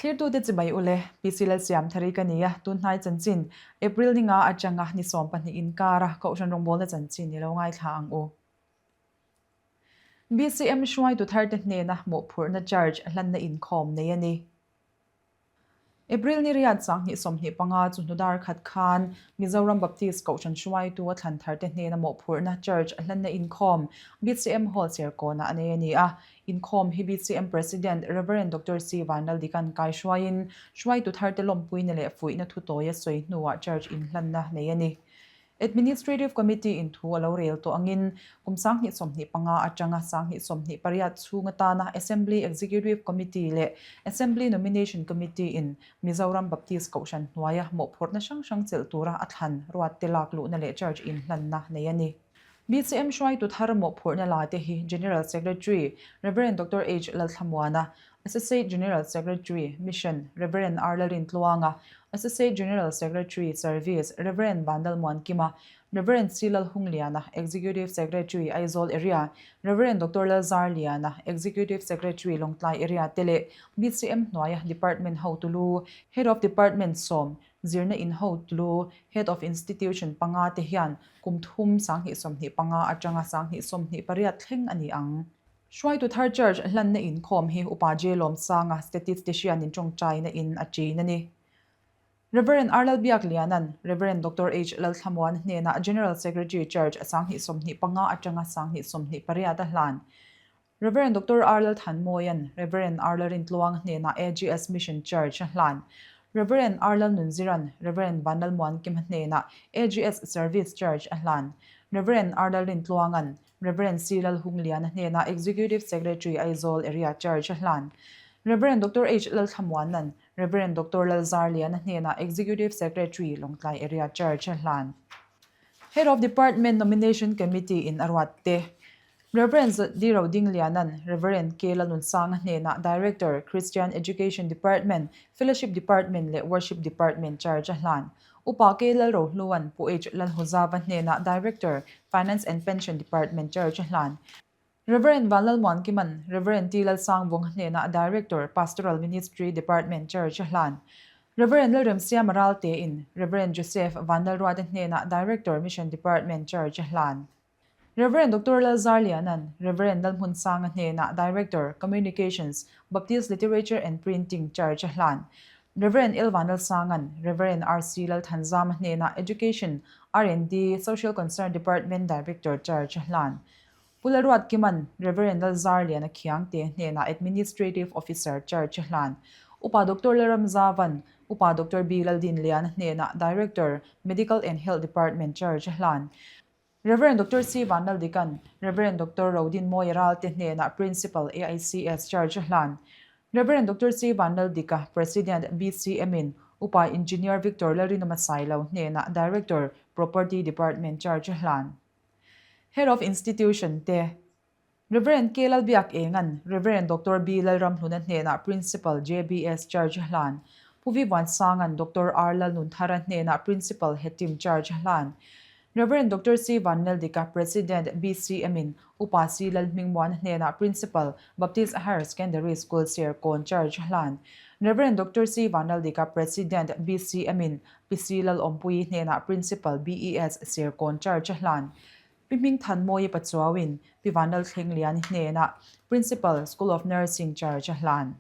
Thlirtute chibai ule, PC Lalsiamthari ka ni a, tunhnai chanchin, April ni nga atanga ni 12 inkara Kohhran rawngbawlna chanchin i lo ngaithla ang u. BCM hruaitu tharte hnena mawhphurhna charge hlanna inkhawm nei a ni. April ni riat 2025 chu hnu dar khat khan Mizoram Baptist Kohhran hruaitu a thlan tharte hnena mawhphurhna charge hlanna inkhawm BCM Hall Serkawnah a nei a ni a. Inkhawm hi BCM President Rev. Doctor C. Vanlaldikan kaihruaiin hruaitu tharte lawmpuina leh fuihna thutawi a sawi hnuah charge inhlanna nei a ni. Administrative Committee in thu a lo rel tawh angin kum 2025 atanga 2028 chhung atana Assembly Executive Committee leh Assembly Nomination Committee in Mizoram Baptist Kohhran hnuaia mawhphurhna hrang hrang chelh tura a thlan ruat te lak luhna leh charge inhlanna nei a ni. BCM hruaitu thar mawhphurhna la te hi General Secretary, Rev. Doctor H. Lalthlamuana, Associate General Secretary, Mission, Rev. R. Lalrintluanga, Associate General Secretary, Service, Rev. Vanlalmuankima, Rev. C. Lalhungliana, Executive Secretary, Aizawl Area, Rev. Doctor Lalzarliana, Executive Secretary, Lawngtlai Area te leh BCM hnuaia Department hotulu, Head of Department sawm, Zirna in hotulu, Head of Institution panga te hian kum thum 2025 atanga 2028 thleng a ni ang. Hruaitu thar Church hlanna inkhawm hi Upa J. Lawmsanga Statistician in tawngtaina in a ṭin a ni. Rev. R. Lalbiakliana'n Rev. Doctor H. Lalthlamuan hnenah General Secretary Church 2025 atanga 2028 a hlan. Rev. Doctor R. Lalthanmawia'n Rev. R. Lalrintluang hnenah AGS Mission Church a hlan. Rev. R. Lalnunzira'n Rev. Vanlalmuankima hnenah AGS Service Church a hlan. Rev. R. Lalrintluanga'n Rev. C. Lalhungliana hnenah Executive Secretary Aizawl Area Charge a hlan. Rev. Doctor H. Lalthlamuana'n Rev. Doctor Lalzarliana hnenah Executive Secretary Lawngtlai Area Charge a hlan. Head of Department Nomination Committee in a ruat te. Rev. Z. Rodingliana'n Rev. K. Lalnunsanga hnenah Director, Christian Education Department, Fellowship Department leh Worship Department Charge a hlan. Upa K. Lalrohlua'n Pu H. Lalhuzava hnenah Director, Finance and Pension Department Charge a hlan. Rev. Vanlalmuankima'n Rev. T. Lalsangvunga hnenah Director, Pastoral Ministry Department Charge a hlan. Rev. Lalremsiama Raltein Rev. Joseph Vanlalruata hnenah Director, Mission Department Charge a hlan. Rev. Doctor Lalzarliana'n Rev. Lalhmunsanga hnenah Director, Communications, Baptist Literature and Printing Charge a hlan. Rev. L. Vanlalsanga'n Rev. RC Lalthanzama hnenah Education, R&D, Social Concern Department Director Charge a hlan. Pu Lalruatkima'n Rev. Lalzarliana Khiangte hnenah Administrative Officer Charge a hlan. Upa Doctor Lalramzava'n Upa Doctor B. Laldinliana hnenah Director, Medical and Health Department Charge a hlan. Rev. Doctor C. Vanlaldika'n Rev. Doctor Rodinmawia Ralte hnenah Principal, AICS Charge a hlan. Rev. Doctor C. Vanlaldika, President, BCM in Upa Engineer Victor Lalrinawma Sailo hnenah Director, Property Department Charge a hlan. Head of Institution te Rev. K. Lalbiakenga'n Rev. Doctor B. Lalramhluna hnenah Principal, JBS Charge a hlan. Pu V. Vansanga'n Doctor R. Lalnunthara hnenah Principal, Hetim Charge a hlan. Rev. Doctor C. Vanneldika, President, BCM in Upa C. Lalhmingmuana hnenah Principal, Baptist Higher Secondary School, Serkawn Charge a hlan. Rev. Doctor C. Vanneldika, President, BCM in Pi C. Lalawmpuii hnenah Principal, BES, Serkawn Charge a hlan. Pi Hmingthanmawii Pachuauin Pi Vanlalthlengliani hnenah Principal, School of Nursing Charge a hlan.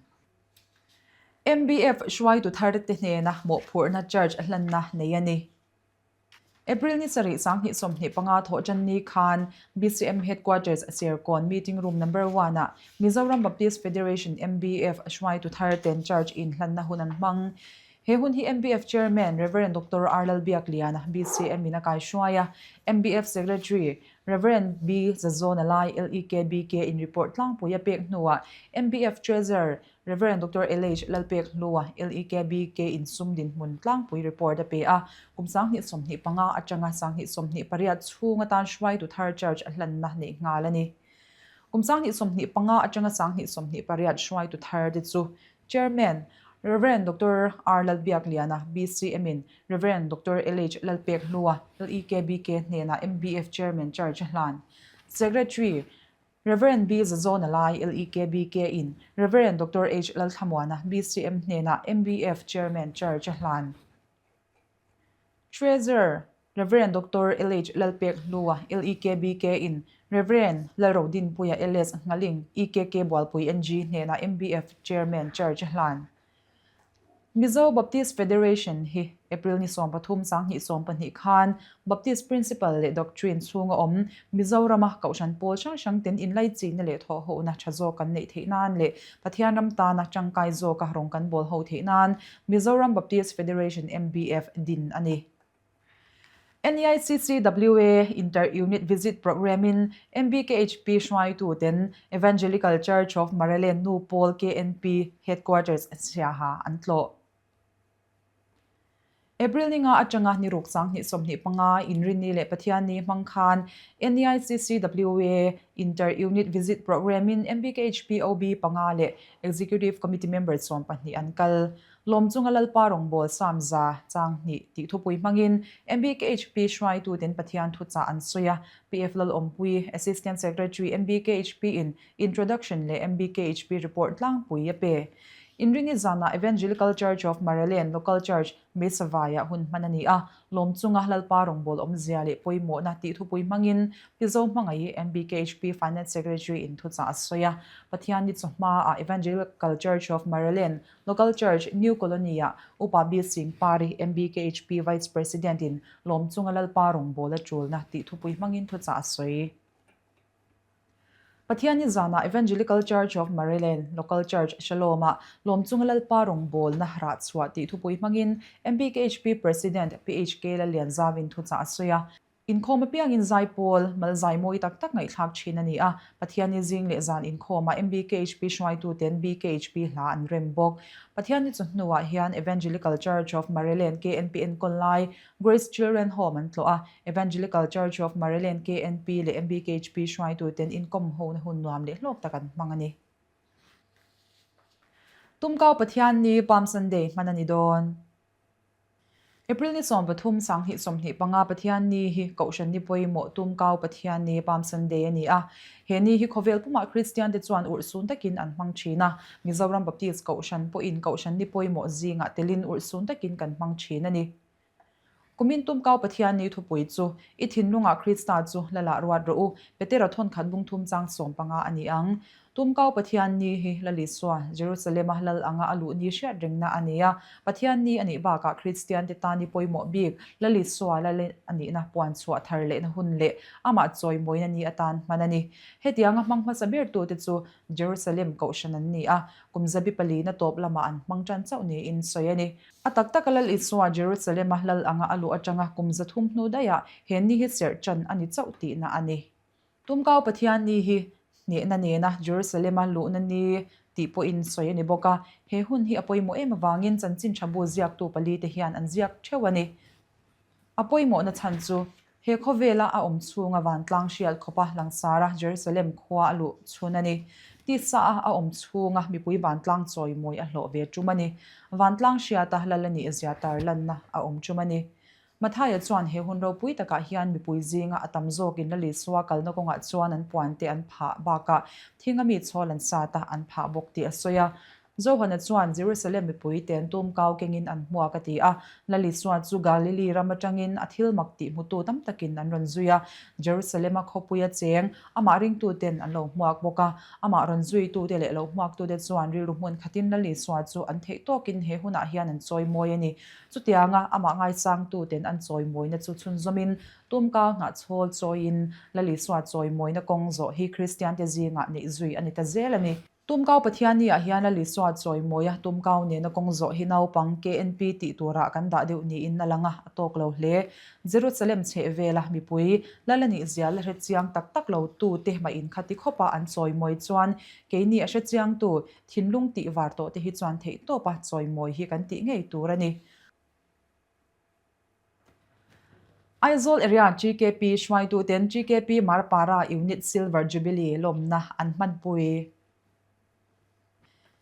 MBF hruaitu thar te hnena mawhphurhna charge a hlanna nei a ni. April ni sarih 2025 thawh tan ni khan BCM Headquarters Serkawn Meeting Room Number One ah Mizoram Baptist Federation, MBF, hruaitu thar ten charge inhlanna hun an hmang. He hun hi MBF Chairman Rev. Doctor R. Lalbiakliana, BCM in a kaihruai a, MBF Secretary Rev. B. Zazawna Lai, LEKBK in report tlangpui a pek hnuah MBF Treasurer Rev. Doctor LH Lalpekhlua, LEKBK in sum dinhmun tlangpui report a pe a, kum 2025 atanga 2028 chhung atan hruaitu thar charge a hlanna neih nghal a ni. Kum 2025 atanga 2028 hruaitu thar te chu Chairman, Rev. Doctor R. Lalbiakliana, BCM in Rev. Doctor LH Lalpekhlua, LEKBK hnenah MBF Chairman charge a hlan. Secretary, Rev. B. Zazawna Lai, LEKBK, in Rev. Doctor H. Lalthlamuana, BCM, hnenah MBF Chairman Charge a hlan. Treasurer, Rev. Doctor LH Lalpek Hlua, LEKBK, in Rev. Lalrodinpuia LS Nghaling, EKK Bualpui NG, hnenah MBF Chairman Charge a hlan. Mizo Baptist Federation hi April ni 13 2012 khan Baptist Principle leh Doctrine chhunga awm Mizorama Kohhran pawl hrang hrang ten inlaichihna leh thawhhohna tha zawk kan neih theih nan leh Pathian ram tana tangkai zawka rawng kan bawl ho theih nan Mizoram Baptist Federation, MBF, din a ni. NEICCWA Inter-Unit Visit Programme-in MBKHP hruaituten Evangelical Church of Marelen Nu Pawl KNP Headquarters Siaha an tlawh. April ni nga atanga ni ruk 2025 Inrinni leh Pathianni hmang khan NEICCWA Inter-Unit Visit Programme-in MBKHP OB panga leh Executive Committee member 12 an kal. Lawm chunga Lalpa rawngbâwl Sam za chang hnih tih thupui hmangin MBKHP hruaituten Pathian thuchah an sawi a, PF Lalawmpui, Assistant Secretary MBKHP in Introduction leh MBKHP report tlangpui a pe. Inringi zanah Evangelical Church of Marelen Local Church, Meisavaiah hun hman a ni a, Lawm chunga Lalpa rawngbâwl awmzia leh pawimawhna tih thupui hmangin Pizo hmangaih MBKHP Finance Secretary in thuchah a sawi a, Pathianni chawhmaah Evangelical Church of Marelen Local Church, New Colony-ah Upa B Singh Pari, MBKHP Vice President-in lawm chunga Lalpa rawngbâwl a ṭulna tih thupui hmangin thuchah a sawi. Pathianni zanah Evangelical Church of Maryland Local Church, Shalom-ah lawm chunga Lalpa rawngbâwlna rah chhuah tih thupui hmangin MBKHP President PHK Lallianzavin thuchah a sawi a. Inkhawm apiangin zaipawl, mal zai mawi tak tak ngaihthlak thin a ni a, Pathianni zing leh zan inkhawmah MBKHP hruaituten BKHP hla an rem bawk. Pathianni chu hnuah hian Evangelical Church of Maryland KNP enkawl lai Grace Children Home an tlawh a, Evangelical Church of Maryland KNP leh MBKHP hruaituten inkawm hona hun nuam leh hlawk tak an hmang a ni. Tumkau Pathianni Palm Sunday hman a ni dawn. April ni 13, 2025 Pathian Ni hi Kohhran Ni pawimawh Tumkau Pathian Ni, Palm Sunday, a ni a. He ni hi khawvel pumah Kristian te chuan urhsun takin an hmang thin a. Mizoram Baptist Kohhran pawhin Kohhran Ni pawimawh zingah telin urhsun takin kan hmang thin a ni. Kumin Tumkau Pathian Ni thupui chu, I thinlungah Krista chu Lalah ruat rawh u, Petera thawnkhat bungthum chang 15 a ni ang. Tumkau Pathian Ni hi Lal Isua, Jerusalem-a Lal anga a luh ni hriat rengna a ni a. Pathian Ni a nih bakah Kristiante tan ni pawimawh bik, Lal Isua Lal a nihna puan chhuah thar lehna hun leh amah chawimawina ni atan hman a ni. Hetianga hmang hmasa bertute chu Jerusalem Kohhran an ni a, kum zabi palina tawp lamah an hmang tan chauh niin sawi a ni. A tak taka Lal Isua Jerusalem-a Lal anga a luh atanga kum 300 hnu daihah he ni hi serh tan a ni chauh tihna a ni. Tumkau Pathian ni hi hnehna nena Jerusalem-a luhna ni tih pawhin sawi a ni bawk a, he hun hi a pawimawh em avangin chanchin tha bu ziaktu palite hian an ziak theuh a ni. A pawimawhna chhan chu he khawvela a awm chhunga vantlang hriat khawpa langsara Jerusalem khua a luh chhun a ni. Tisa a a awm chhunga mipui vantlang chawimawi a hlawh ve tum a ni. Vantlang hriata lal a nih zia tarlanna a awm tum a ni. Mathaia chuan he hun ropui takah hian mipui zinga a tam zawkin Lal Isua kalna kawngah chuan an puante an phah bakah thinga mi chhawl an sat a, an phah bawk tih a sawi a. Johana chuan Jerusalem mipui ten tum kau kengin an hmuak a ti a. Lal Isua chu Galili ram atangin a thil mak tih hmutu tam takin an rawn zui a. Jerusalema khawpuia cheng amah ringtuten an lo hmuak bawk a. Amah rawn zuitute leh lo hmuaktute chuan rilru hmun khatin Lal Isua chu an theih tawkin he hunah hian an chawimawi a ni. Chutianga amah ngaisangtuten an chawimawina chu chhunzawmin tumkau hnahchhawl chawiin Lal Isua chawimawina kawng zawh hi Kristiante zingah neih zui a ni ta zel a ni. Tumkau Pathianni-ah hian Lal Isua chawimawia tumkau nena kawng zawh hi naupang KNP tih turah kan dah deuh niin a lang a, a tawk lo hle. Jerusalem chheh vela mipui Lal a nih zia la hre chiang tak tak lo tute mah inkhati khawpa an chawimawi chuan keini a hre chiangtu Thinlung tih var tawh te hi chuan theih tawp a chawimawi hi kan tih ngei tur a ni. Aizawl area GKP hruaituten GKP Marpara Unit Silver Jubilee lawmna an hmanpui.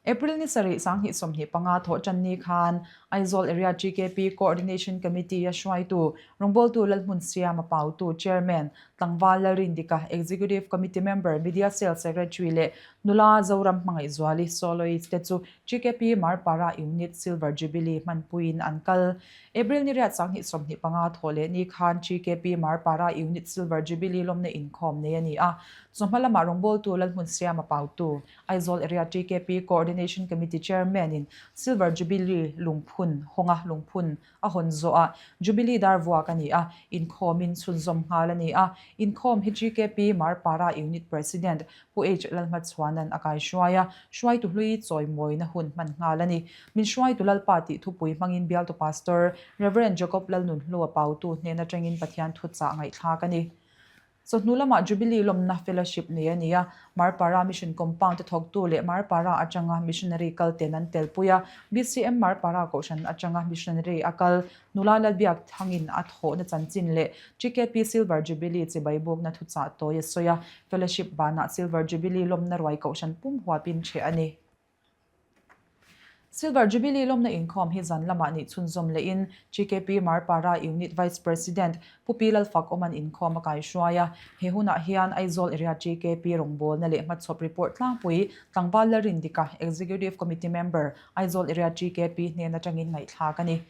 April ni sarih 2025 thawhṭan ni khan Aizawl Area GKP Coordination Committee a hruaitu rawngbawltu Lalhmunsiama Pautu, Chairman, Tlangval Lalrindika, Executive Committee Member, Media Cell Secretary leh Nula Zoram Hmangaihzuali Soloist te chu GKP Marpara Unit Silver Jubilee hmanpuiin an kal. April ni riat 2025 thawh leh ni khan GKP Marpara Unit Silver Jubilee lawmna inkhawm nei a ni a, chawhma lamah rawngbawltu Lalhmunsiama Pautu, Aizawl Area TKP Coordination Committee Chairman in Silver Jubilee lungphun hawnga lungphun a hawn zawh ah Jubilee dar vuak a ni a, inkhawm in chhunzawm nghal a ni a. Inkhawm hi TKP Marpara Unit President Pu H Lalhmachhuanan a kaihruai a, hruaitu hlui chawimawina hun hman nghal a ni. Min hruaitu Lalpa tih thupui hmangin bialtu Pastor Rev Jacob Lalnunhlua Pautu hnen atangin Pathian thuchah ngaihthlak a ni. Chawhnu lamah Jubilee lawmna Fellowship nei a ni a, Marpara Mission Compound te thawktu leh Marpara atanga Missionary kal ten an telpui a, BCM Marpara Kohhran atanga Missionary a kal Nula Lalbiak Thangin a thawhna chanchin leh TKP Silver Jubilee chibai bukna thuchah tawi a sawi a, Fellowship banah Silver Jubilee lawmna ruai Kohhran pum huapin ṭheh a ni. Silver Jubilee lawmna inkhawm hi zan lamah nih chhunzawm lehin GKP Marpara Unit Vice President Pu Pi Lalfak-awman inkhawm a kaihruai a. He hunah hian Aizawl Area GKP rawngbawlna leh hmachhawp report tlangpui Tlangval Lalrindika, Executive Committee Member, Aizawl Area GKP hnen atangin ngaihthlak a ni.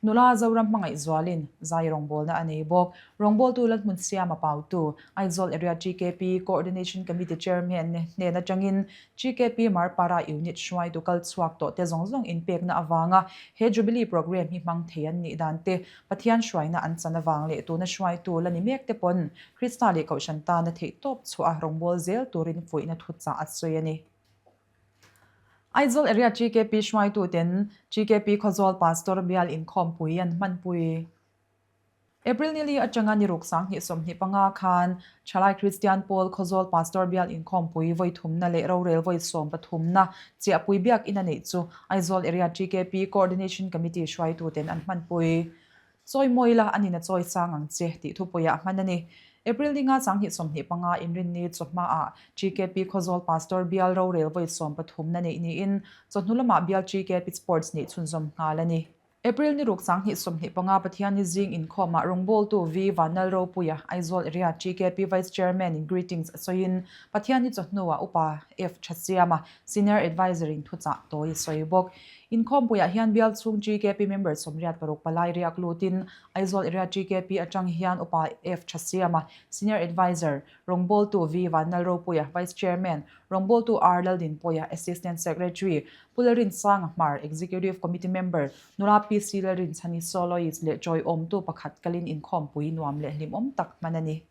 Nula Zoram Hmangaihzualin zai rawngbawlna a nei bawk. Rawngbawltu Lalhmunsiama Pautu, Aizawl Area GKP Coordination Committee Chairman hnen atangin GKP Marpara Unit hruaitu kal chhuak tawh te zawng zawng inpekna avanga he Jubilee Programme hi hmang thei an nih dan te, Pathian hruaina an chan avang leh tuna hruaitu la ni mek te pawn Krista leh Kohhran tana theihtawp chhuah a rawngbâwl zel turin fuihna thuchah a sawi a ni. Aizawl Area GKP hruaituten GKP Khawzawl Pastor bial inkhawmpui an hmanpui. April nili atanga ni ruk 2025 khan Thalai Kristian Pawl Khawzawl Pastor bial inkhawmpui vawi thumna leh rorel vawi sawm pathumna chiahpui biakinn a neih chu Aizawl Area GKP Coordination Committee hruaituten an hmanpui. Chawi mawi la, anin a chawi sang ang che, tih thupuiah hman a ni. April ninga 2025 inrinni chawhmaah GKP Khawzawl Pastor bial rorel vawi sawm pathumna neih niin chawhnu lamah bial GKP Sports nih chhunzawm nghal a ni. April ni ruk 2025 Pathianni zing inkhawmah rawngbawltu V Vanlal Ropuia, Aizawl Area GKP Vice Chairman in greetings a sawiin Pathianni chawhnuah Upa F Thasiama, Senior Adviser in thuchah tawi a sawi bawk. Inkhawmpuiah hian bial chhung GKP member 86 palai riak lutin Aizawl Area GKP atang hian Upa F Thasiama, Senior Adviser, Rawngbawltu V Vanlalropuia, Vice Chairman, Rawngbawltu R Laldinpuia, Assistant Secretary, Pu Lalrinsanga Hmar, Executive Committee Member, Nula PC Lalrinchhani Soloist leh Chawiawmtu pakhat kalin inkhawmpui nuam leh hlimawm tak hman a ni.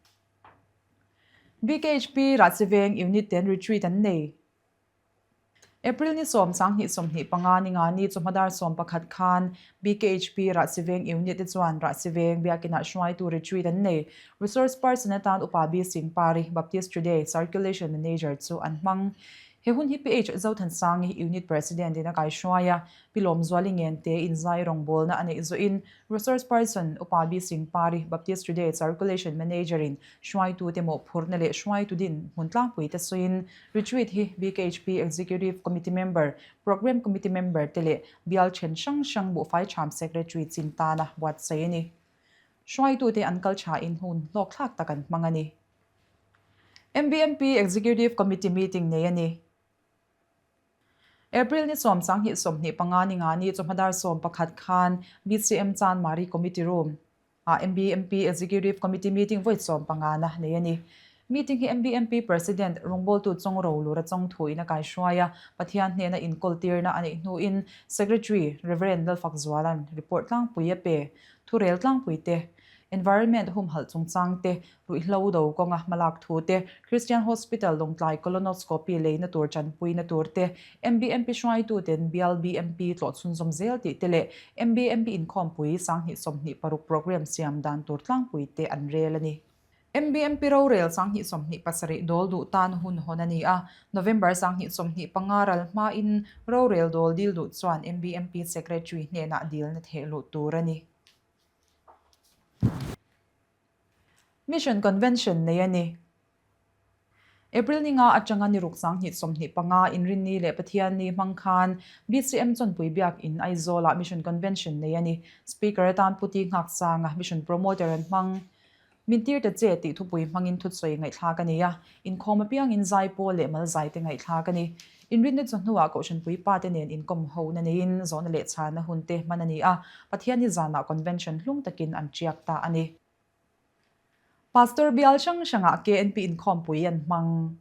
BKHP Rahsiveng Unit ten Retreat an nei. April ni sawm 2025 ni nga ni chawhma dar 11 khan BKHP Rahsiveng Unit te chuan Rahsiveng Biakinah hruaitu retreat an nei. Resource person atan Upa B Singh Pari, Baptist Today Circulation Manager chu an hmang. He hun hi PH Zothansangi Unit President in a kaihruai a, Pi Lawmzuali Ngente inzai rawngbawlna a neih zawhin Resource person Upa B Singh Pari, Baptist Today Circulation Manager in hruaitute mawhphurhna leh hruaitu din hmun tlangpui te sawiin Retreat hi BKHP Executive Committee Member, Programme Committee Member te leh bial then hrang hrang buhfai tham Secretary chin tana buatsaih a ni. Hruaitute an kal thain hun hlawkthlak tak an hmang a ni. MBMP Executive Committee Meeting nei a ni. April ni sawm 2025 ni nga ni chawhma dar 11 khan BCM Chanmari Committee Room ah MBMP Executive Committee Meeting vawi 15 na nei a ni. Meeting hi MBMP President rawngbawltu Chawng Rolura Chawng thuin a kaihruai a, Pathian hnena inkawl tirna a neih hnuin Secretary Rev. Lalfakzuala'n report tlangpui a pe. Thurel tlangpui te, Environment humhalh chungchang te, ruihhlo do kawnga hmalak thu te, Christian Hospital Lawngtlai colonoscopy leina tur tanpuina tur te, MBMP hruaituten bial BMP tlawh chhunzawm zel tih te leh MBMP inkhawmpui 2026 programme siam dan tur tlangpui te an rel a ni. MBMP rorel 2027 dawl duh tan hun hawn a ni a, November 2025 ral hmain rorel dawl dil duh chuan MBMP Secretary hnenah dilna theh luh tur a ni. Mission Convention nei a ni. April ni nga atanga ni ruk 2025 Inrinni leh Pathianni hmang khan BCM Chawnpui Biakin Aizawlah Mission Convention nei a ni. Speaker atan Pu Ti Nghaksanga Mission Promoter an hmang. Min tir ta che tih thupui hmangin thutsawi ngaihthlak a ni a, inkhawm apiangin zai pawl leh mal zai te ngaihthlak a ni. Inrinna chawhnuah Kohhranpui pa te nen inkawm hona neiin zawhna leh chhana hun te hman a ni a, Pathianni zanah Convention hlung takin an tiak ta a ni. Pastor bial hrang hrangah KNP inkhawmpui an hmang.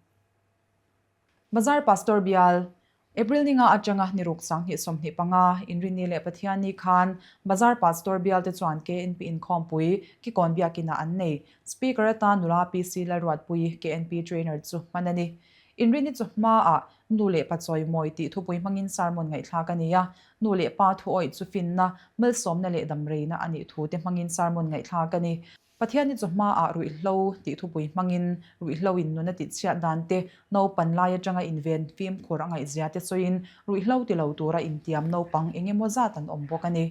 Bazar Pastor bial, April ni nga atanga ni ruk 2025, Inrinni leh Pathianni khan Bazar Pastor bial te chuan KNP inkhawmpui Kikawn Biakinah an nei. Speaker atan nula PC Lalruatpuii KNP trainer chu hman a ni. Inrinni chu hmaah Nu leh Pa chawimawi tih thupui hmangin sermon ngaihthlak a ni a, nu leh pa thu awih chu finna, malsawmna leh damreina a nih thu te hmangin sermon ngaihthlak a ni. Pathianni chu hmaah ruihhlo tih thupui hmangin ruihhlo in nun a tihchhiat dan te, naupan lai atanga inven fimkhur a ngaihzia te sawiin ruihhlo ti lo tura intiam naupang eng emaw zat an awm bawk a ni.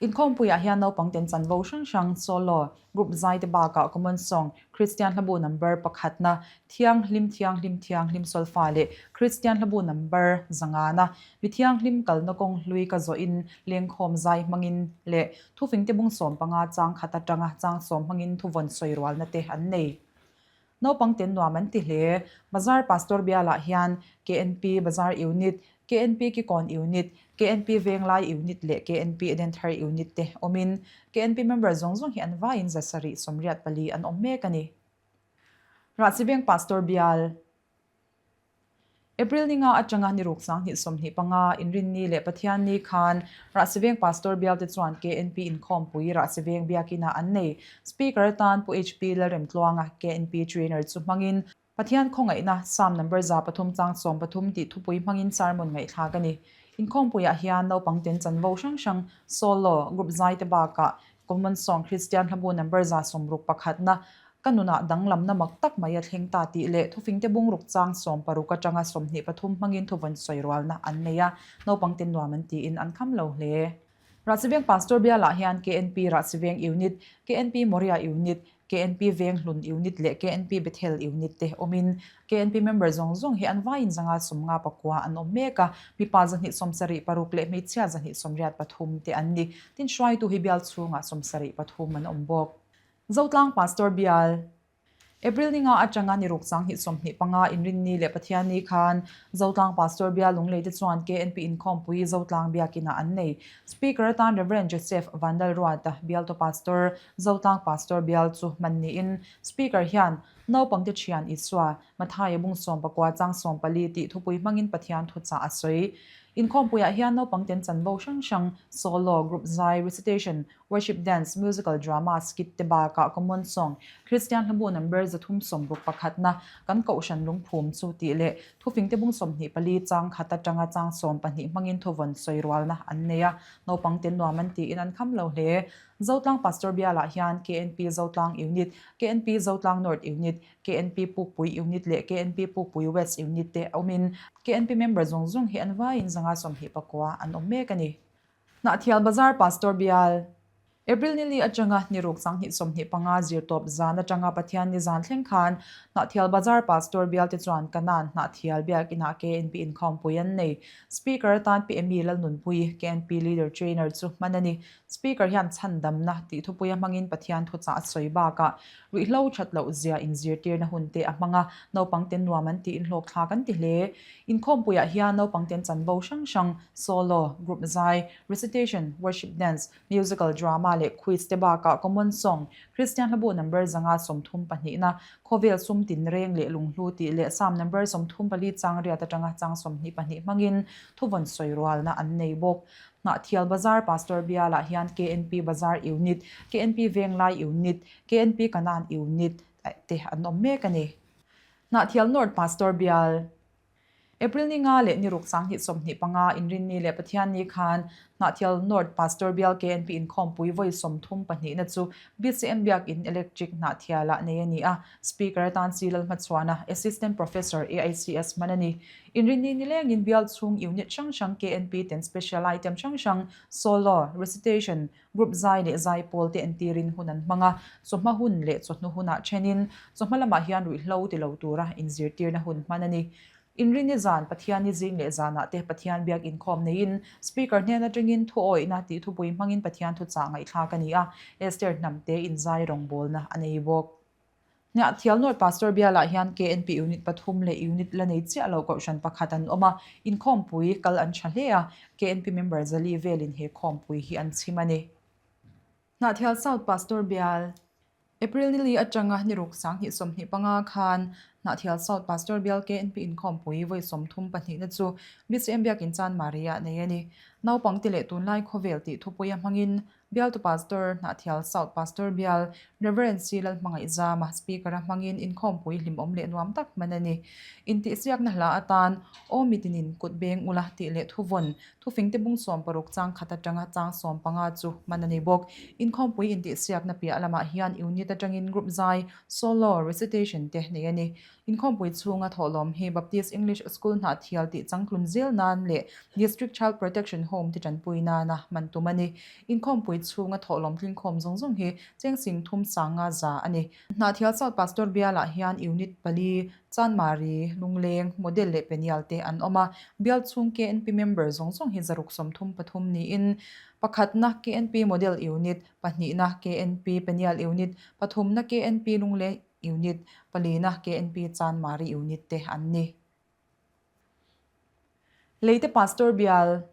Inkhawmpuiah hian naupang ten chanvo hrang hrang, solo, group zai te bakah common song, Kristian hlabu number pakhatna, Thianghlim Thianghlim Thianghlim Solfa leh Kristian hlabu number zangana, Mi Thianghlim kalna kawng hlui ka zawhin lengkhawm zai hmangin leh thufingte bung 15 chang khat atanga chang sawm hmangin thuvawn sawi rualna te an nei. Naupang ten nuam an ti hle. Bazar Pastor bialah hian KNP Bazar Unit, KNP Kikawn Unit, KNP Venglai Unit leh KNP Edenthar Unit te awmin KNP member zawng zawng hi an vaiin 784 an awm mek a ni. Rahsiveng Pastor bial. April ni nga atanga ni ruk 2025 Inrinni leh Pathianni khan Rahsiveng Pastor bialte chuan KNP inkhawmpui Rahsiveng Biakinah an nei. Speaker atan Pu HP Lalremtluanga KNP Trainer chu hmangin Pathian khawngaihna Psalm number 300 chang 13 tih thupui hmangin sermon ngaihthlak a ni. Inkhawmpuiah hian naupang ten chanvo hrang hrang, solo, group zai te bakah Common Song Kristian hlabu number 61na Ka nunah danglamna mak tak mai a thleng ta tih leh thufingte bungruk chang 16 atanga 23 hmangin thuvawn sawi rualna an nei a, naupang te nuam an tiin an kham lo hle. Rahsiveng Pastor bialah hian KNP Rahsiveng Unit, KNP Moria Unit, KNP Venghlun Unit leh KNP Bethel Unit te awmin KNP member zawng zawng hi an vaiin 559 an awm mek a, mipa 276 leh hmeichhia 283 te an ni. Tin hruaitu hi bial chhungah 73 an awm bawk. Zotlang Pastor bial. April ni nga atanga ni ruk 2025 Inrinni leh Pathianni khan Zotlang Pastor bial Lunglei te chuan KNP inkhawmpui Zotlang biakinah an nei. Speaker atan Rev. Joseph Vanlalruata bialtu Pastor Zotlang Pastor bial chu hman niin Speaker hian Naupangte thian Isua, Mathaia bung 19 chang 14 tih thupui hmangin Pathian thuchah a sawi. Inkhawmpuiah hian naupangten chanvo hrang hrang, solo, group zai, recitation, worship dance, musical drama, skit te bakah common song, Kristian hlabu number 361na kan kohhran lungphum chu tih leh thufingte bung 24 chang khat atanga chang 12 hmangin thuvawn sawi rualna an nei a, naupangten nuam an tiin an kham lo hle. Zotlang Pastor bialah hian KNP Zotlang Unit, KNP Zotlang North Unit, KNP Pukpui Unit leh KNP Pukpui West Unit te awmin KNP member zawng zawng hi an vaiin 129 an awm mek a ni. Hnahthial Bazar Pastor bial. April ni li atanga ni ruk 2025 zirtawp zan atanga Pathian ni zan thleng khan Hnahthial Bazar Pastor bial te chuan Kanan Hnahthial Biakinah KNP inkhawmpui an nei. Speaker atan Pi Amy Lalnunpui, KNP Leader Trainer chu hman a ni. Speaker hian chhandamna tih thupuia hmangin Pathian thuchah a sawi bakah ruihhlo that loh zia inzirtirna hun te a hmang a, naupang ten nuam an tiin hlawkthlak an ti hle. Inkhawmpuiah hian naupang ten chanvo hrang hrang, solo, group zai, recitation, worship dance, musical drama leh quiz te bakah common song, Kristian hlabu number 132na, khawvel sum tinreng leh lunghlu tih leh Psalm number 34 chang riat atanga chang 22 hmangin thuvawn sawi rualna an nei bawk. Hnahthial Bazar Pastor bialah hian KNP Bazar Unit, KNP Venglai Unit, KNP Kanan Unit te an awm mek a ni. Hnahthial North Pastor bial. April ni nga leh ni ruk 2025 Inrinni leh Pathianni khan Hnahthial North Pastor Bial KNP inkhawmpui vawi 32 na chu BCM Biakin Electric Hnahthialah nei a ni a, Speaker atan C Lalhmachhuana, Assistant Professor, AICS hman a ni. Inrinni nilengin bial chhung unit hrang hrang KNP ten special item hrang hrang, solo, recitation, group zai leh zai pawl te entirin hun an hmang a, chawhma hun leh chawhnu hunah thenin chawhma lamah hian ruihhlo ti lo tura inzirtirna hun hman a ni. Inrinni zan, Pathianni zing leh zanah te Pathian biak inkhawm neiin Speaker hnen atangin thu awihna tih thupui hmangin Pathian thuchah ngaihthlak a ni a, Esther hnamte inzai rawngbawlna a nei bawk. Hniahthial North Pastor bialah hian KNP Unit pathum leh Unit la nei chiah lo kohhran pakhat an awm a, inkhawmpui kal an tha hle a, KNP member zali velin he khawmpui hi an chhim a ni. Hnahthial South Pastor bial, April nili atanga ni ruk 2025 khan Hnahthial South Pastor bial KNP inkhawmpui vawi 32 na chu BCM Biakin Chanmari-ah nei a ni. Naupangte leh tunlai khawvel tih thupuia hmangin Bialtu Pastor, Hnahthial South Pastor Bial, Rev. C. Lalhmangaihzama Speaker-a hmangin inkhawmpui hlimawm leh nuam tak hman a ni. Intihsiakna hla atan, Aw mitinin kut beng ula tih leh thuvawn, thufingte bung 60 chang khat atanga chang 15 chu hman a ni bawk. Inkhawmpui intihsiakna piah lamah hian unit atangin group zai, solo, recitation te nei a ni. Inkhawmpui chhunga thawhlawm hi Baptist English School Hnahthial tih changtlun zel nan leh District Child Protection Home te tanpui nana hman tum a ni. Inkhawmpui chhunga thawhlawm tlingkhawm zawng zawng hi cheng sing thum sanga za a ni. Hnahthial South Pastor bialah hian Unit pali, Chanmari, Lungleng, Model leh Penial te an awm a. Bial chhung KNP member zawng zawng hi 133 niin pakhatna KNP Model Unit, pahnihna KNP Penial Unit, pathumna KNP Lungleng Unit, palina KNP Chanmari Unit te an ni. Leite Pastor bial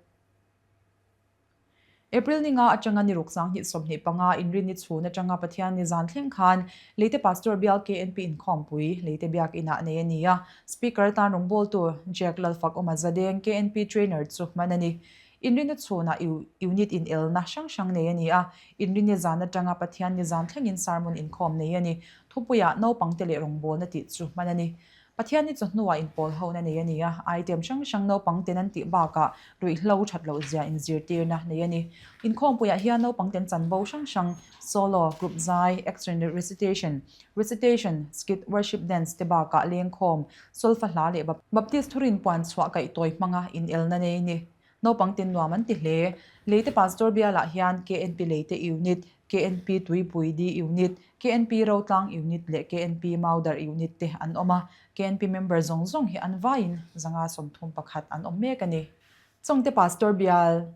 April ni nga atanga ni ruk 2025 Inrinni chhun atanga Pathian ni zan thleng khan Leite Pastor bial KNP inkhawmpui Leite Biak Inah nei a ni a. Speaker atan rawngbawltu Jack Lalfak Awma Zadeng KNP Trainer chu hman a ni. Inrinni chhunah unit inelna hrang hrang nei a ni a, Inrinni zan atanga Pathian ni zan thlengin sermon inkhawm nei a ni. Thupuiah naupangte leh rawngbawlna tih chu hman a ni. Pathian ni chawhnuah inpawl hona nei a ni a, item hrang hrang naupangten an tih bakah ruihhlo that loh zia inzirtirna nei a ni. Inkhawmpuiah hian naupangten chanvo hrang hrang, solo, group zai, action recitation, recitation, skit, worship dance te bakah lengkhawm, Solfa hla leh Baptist thurin puan chhuah kaih tawi hmanga inelna nei ni. Naupang tin nuam an ti hle. Leite Pastor bialah hian KNP Leite Unit, KNP Tuipui Di Unit, KNP Rotlang Unit leh KNP Maudar Unit te an awm a. KNP member zawng zawng hi an vaiin 131 an awm mek a ni. Chawngte Pastor bial.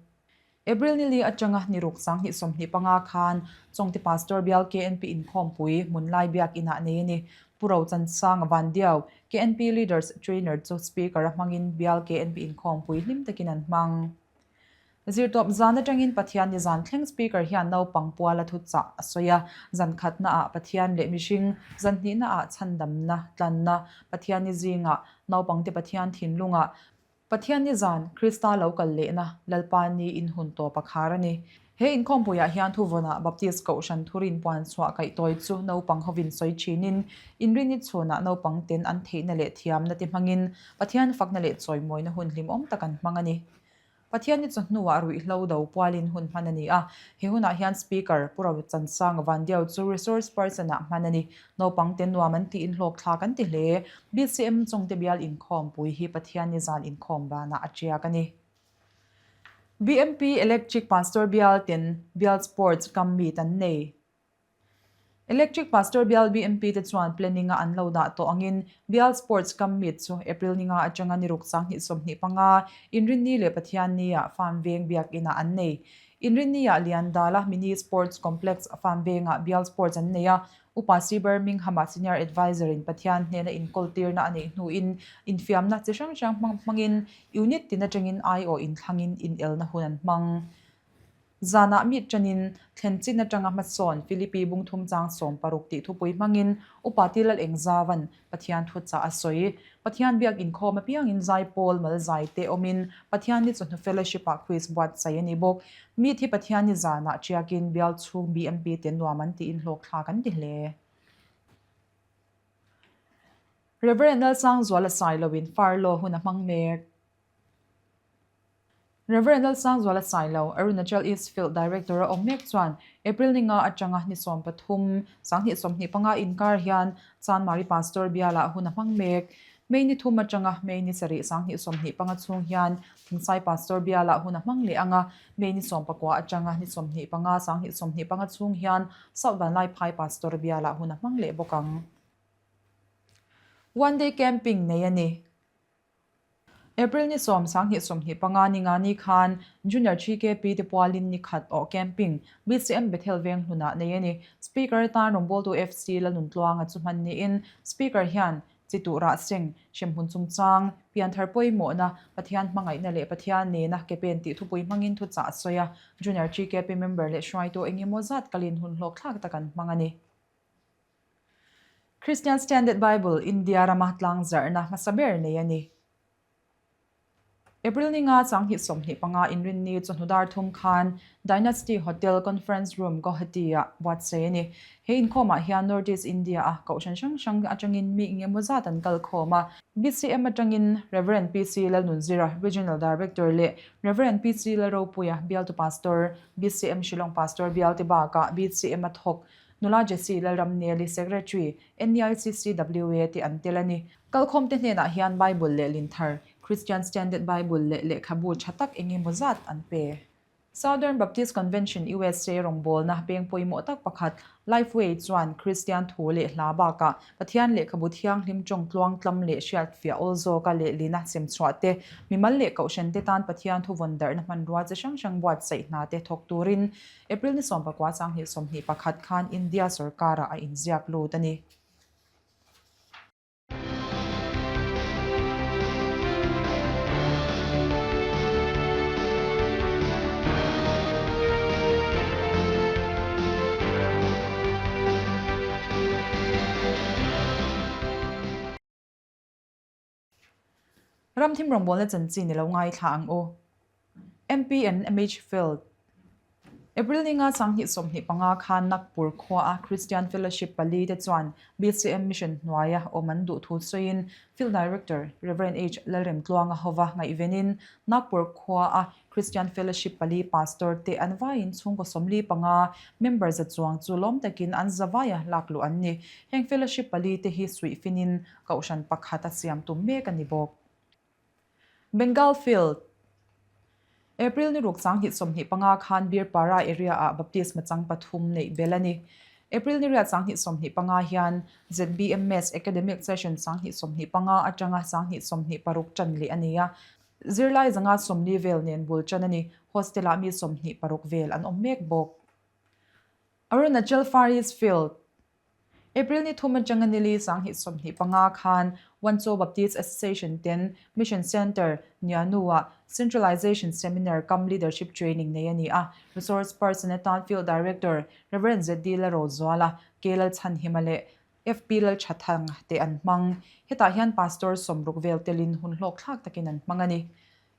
April ni li atanga ni ruk 2025 khan Chawngte Pastor bial KNP inkhawmpui Hmunlai Biak Inah nei a ni. Pu Rochansanga Vandiau, KNP Leaders Trainer chu Speaker a hmangin bial KNP inkhawmpui hlim takin an hmang. Zirtawp zan atangin Pathian ni zan thleng Speaker hian naupang puala thuchah a sawi a, zan khatnaah Pathian leh mihring, zan hnihnaah chhandamna, tlanna, Pathian ni zingah, naupangte Pathian thinlungah, Pathian ni zan, Krista lo kal lehna, Lalpa ni in hun tawp a khar a ni. He inkhawmpuiah hian thuvawnah Baptist Kohhran thurin puan chhuah kaih tawi chu naupang hovin sawi thinin, inrinni chhunah naupang ten an theihna leh thiamna te hmangin Pathian fakna leh chawimawina hun hlimawm tak an hmang a ni. Pathian ni chawhnuah ruihhlo do pualin hun hman a ni a, he hunah hian Speaker, Pu Rochansanga Vandiau chu Resource Person-ah hman a ni. Naupang te nuam an tiin hlawkthlak an ti hle. BCM Chawngte bial inkhawmpui hi Pathian ni zan inkhawm banah a tiak a ni. BMP Electric Pastor bial ten bial sports kam meet an nei. Electric Pastor bial BMP te chuan planning a an lo dah tawh angin bial sports kam meet chu April ni nga atanga ni ruk 2025 Inrinni leh Pathian ni ah Farm Veng Biakinah an nei. Inrinni-ah Liandala Mini Sports Complex farm vengah bial sports an nei a, Upa C Birmingham-ah Senior Adviser-in Pathian hnena inkawl tirna a neih hnuin infiamna chi hrang hrang hmang hmangin unit tin atangin aiawh inthlangin inelna hun an hmang. Zanah meet tanin thlen chin atanga hmasawn Philippi bungthum chang 16 tih thupui hmangin Upa Tilal Engzavan Pathian thuchah a sawi. Pathian biak inkhawm apiangin zaipawl mal zai te awmin Pathian ni chawhnu fellowship ah quiz buatsaih a ni bawk. Meet hi Pathian ni zanah tiakin bial chhung BMP te nuam an tiin hlawkthlak an ti hle. Rev. Lalsangzuala Sailoin Farlaw hun a hmang mek. Rev. Lalsangzuala Sailo, Arunachal East Field Director a awm mek chuan April ni nga atanga ni 13, 2025 inkar hian Chanmari Pastor bialah hun a hmang mek. May ni thum atanga May ni sarih 2025 chhung hian Thingsai Pastor bialah hun a hmang leh ang a, May ni 19 atanga ni 25, 2025 chhung hian South Vanlaiphai Pastor bialah hun a hmang leh bawk ang. One Day Camping nei a ni. April ni 10, 2025 ni nga ni khan Junior GKP te pualin ni khat awh camping BCM Bethel veng hlunah nei a ni. Speaker atan rawngbawltu FC Lanuntluanga chu hman niin Speaker hian chi tuh rah seng, hremhmun chungchang, pianthar pawimawhna, Pathian hmangaihna leh Pathian nena ke pen tih thupui hmangin thuchah a sawi a. Junior GKP member leh hruaitu engemaw zat kalin hun hlawkthlak tak an hmang a ni. Christian Standard Bible India rama tlangzarhna hmasa ber nei a ni. April ni nga 2025 inrinni chawhnu dar thum khan Dynasty Hotel Conference Room Guwahati-ah buatsaih a ni. He inkhawmah hian North East India-a kohhran hrang hrang atangin mi engemaw zat an kal khawm a. BCM atangin Rev. PC Lalnunzira, Regional Director leh Rev. PC Lalropuia, Bialtu Pastor, BCM Shillong Pastor Bialte bakah BCM a thawk Nula Jessie Lalramneli, Secretary, NEICCWA te an tel a ni. Kalkhawmte hnenah hian Bible leh Linthar, Christian Standard Bible leh lehkhabu tha tak eng emaw zat an pe. Southern Baptist Convention USA rawngbawlna peng pawimawh tak pakhat, Lifeway chuan Kristian thu leh hla bakah Pathian lehkhabu thianghlim tawng tluang tlam leh hriatfiah awl zawka lehlina semchhuah te, mimal leh kohhran te tan Pathian thu vawn darhna hmanrua chi hrang hrang buatsaih hna te thawk turin April ni 19 2021 khan India sorkarah a inziak lut a ni. Ramthim rawngbawlna chanchin i lo ngaithla ang u. MP and MH Field. April ni nga 2025 khan Nagpur khuaa Christian Fellowship pali te chuan BCM Mission hnuaia awm an duh thu sawiin Field Director Rev. H. Lalremtluanga hova ngaihvenin Nagpur khuaa Christian Fellowship pali Pastor te an vaiin chhungkaw 45 member za chuang chu lawm takin an zavaia lakluh an ni. Heng Fellowship pali te hi suih finin Kohhran pakhat a siam tum mek a ni bawk. Bengal Field, April ni ruk 2025 khan Birpara area-ah baptisma chang pathum neih bel a ni. April ni riat 2025 hian ZBMS Academic Session 2025 atanga 2026 tan leh a ni a. Zirlai zanga 40 vel nen bul tan a ni. Hostel-ah mi 26 vel an awm mek bawk. Arunachal Far East Field, April ni thum atanga nili 2025 khan Wancho Baptist Association ten Mission Centre, Nianu-ah Centralization Seminar cum Leadership Training nei a ni a. Resource person atan Field Director Rev. ZD Lalrozuala, K Lalchhanhima leh FP Lalthathang te an hmang. Hetah hian Pastor 60 vel telin hun hlawkthlak takin an hmang a ni.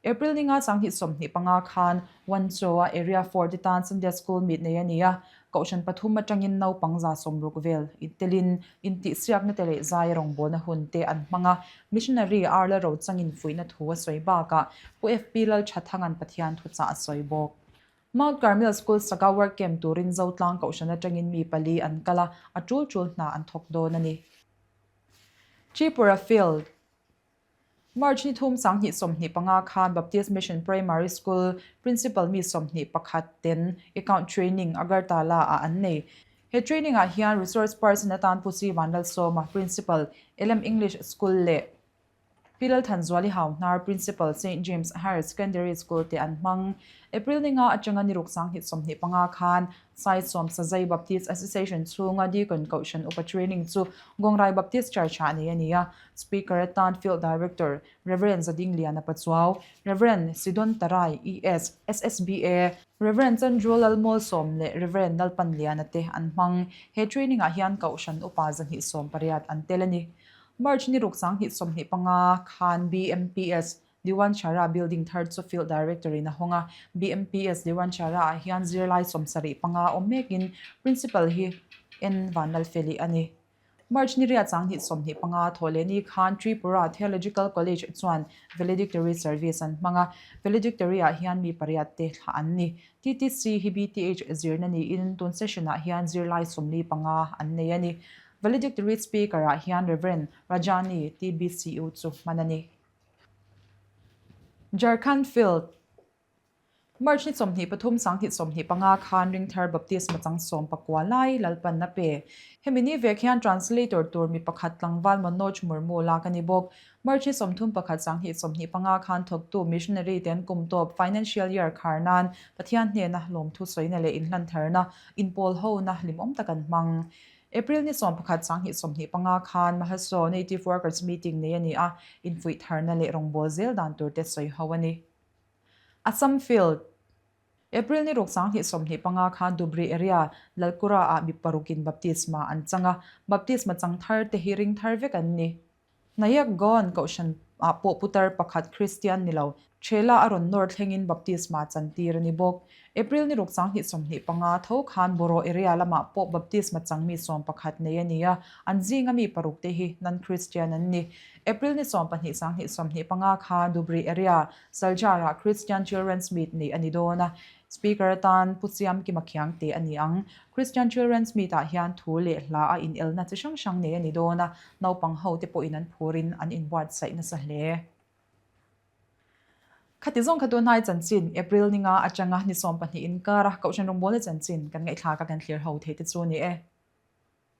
April ni nga 2025 khan Wancho-a Area 4 te tan Sunday School meet nei a ni a, kohhran pathum atangin naupang 60 vel telin intihsiakna te leh zai rawngbawlna hun te an hmang a, Missionary Arla Rochangin fuihna thu a sawi bakah Pu FP Lalthathanga'n Pathian thuchah a sawi bawk. Mount Carmel School saka work camp turin Zotlang kohhran atangin mi pali an kal a, a tul tul hna an thawk dawn a ni. Tripura Field. March ni thum 2025 khan Baptist Mission Primary School Principal mi 21 ten Account Training Agartala ah an nei. He training ah hian Resource Person atan Pu Si Vanlalsawma, Principal, LM English School leh Pi Lalthanzuali Hauhnar, Principal, Saint James Higher Secondary School te an hmang. April ni nga atanga ni ruk 2025 khan Saisawm Sazai Baptist Association chhunga Deacon Kohhran Upa Training chu Gawngrai Baptist Church ah nei a ni a. Speaker atan Field Director, Rev. Zadingliana Pachuau, Rev. Sidon Tarai, ES, SSBA, Rev. Chandru Lalmawlsawm leh Rev. Lalpanliana te an hmang. He training ah hian Kohhran Upa 280 an tel a ni. March ni ruk 2025 khan BMPS, Diwanchara Building thar chu Field Director in a hawng a. BMPS Diwanchara ah hian zirlai 75 awm mekin Principal hi N Vanlalfeli a ni. March ni riat 2025 thawhlehni khan Tripura Theological College chuan Valedictory Service an hmang a, Valedictory-ah hian mi pariat te thlah an ni. TTC hi BTH zirna niin tun session-ah hian zirlai 45 an nei a ni. Valedictory Speaker-ah hian Rev. Rajani TBCU chu hman a ni. Jharkhand Field. March ni 23 2025 khan Ringthar Baptisma chang 19 lai Lalpan a pe. Hemi ni vek hian translator tur mi pakhat tlangval Manoj Murmu lak a ni bawk. March ni 31 2025 khan thawktu missionary te an kum tawp financial year khar nan Pathian hnena lawmthu sawina leh inhlantharna inpawl hona hlimawm tak an hmang. April ni 11 2025 khan Mahaso Native Workers Meeting nei a ni a, infuih tharna leh rawngbâwl zel dan tur te sawi ho a ni. Assam Field, April ni ruk 2025 khan Dhubri area Lalkura ah mi parukin baptisma an chang a, baptisma chang thar te hi ring thar vek an ni. Nayak Gaon Kohhran ah pawh putar pakhat Kristian ni lo, Thela a rawn nawr thlengin baptisma chan tir a ni bawk. April ni ruk 2025 tho khan Boro area lamah pawh baptisma chang mi 11 nei a ni a, an zinga mi paruk te hi non-Christian an ni. April ni 12 2025 khan Dhubri area Saljar-ah Christian Children's Meet neih a ni dawn a, Speaker atan Pu Siam Kima Khiangte a ni ang. Christian Children's Meet-ah hian thu leh hla a inelna chi hrang hrang nei a ni dawn a, naupang ho te pawhin an phurin an inbuatsaih nasa hle. Khati zawng kha tunhnai chanchin April ninga atanga ni 12 inkara Kohhran rawngbawlna chanchin kan ngaihthlak a kan thlir ho thei te chu a ni e.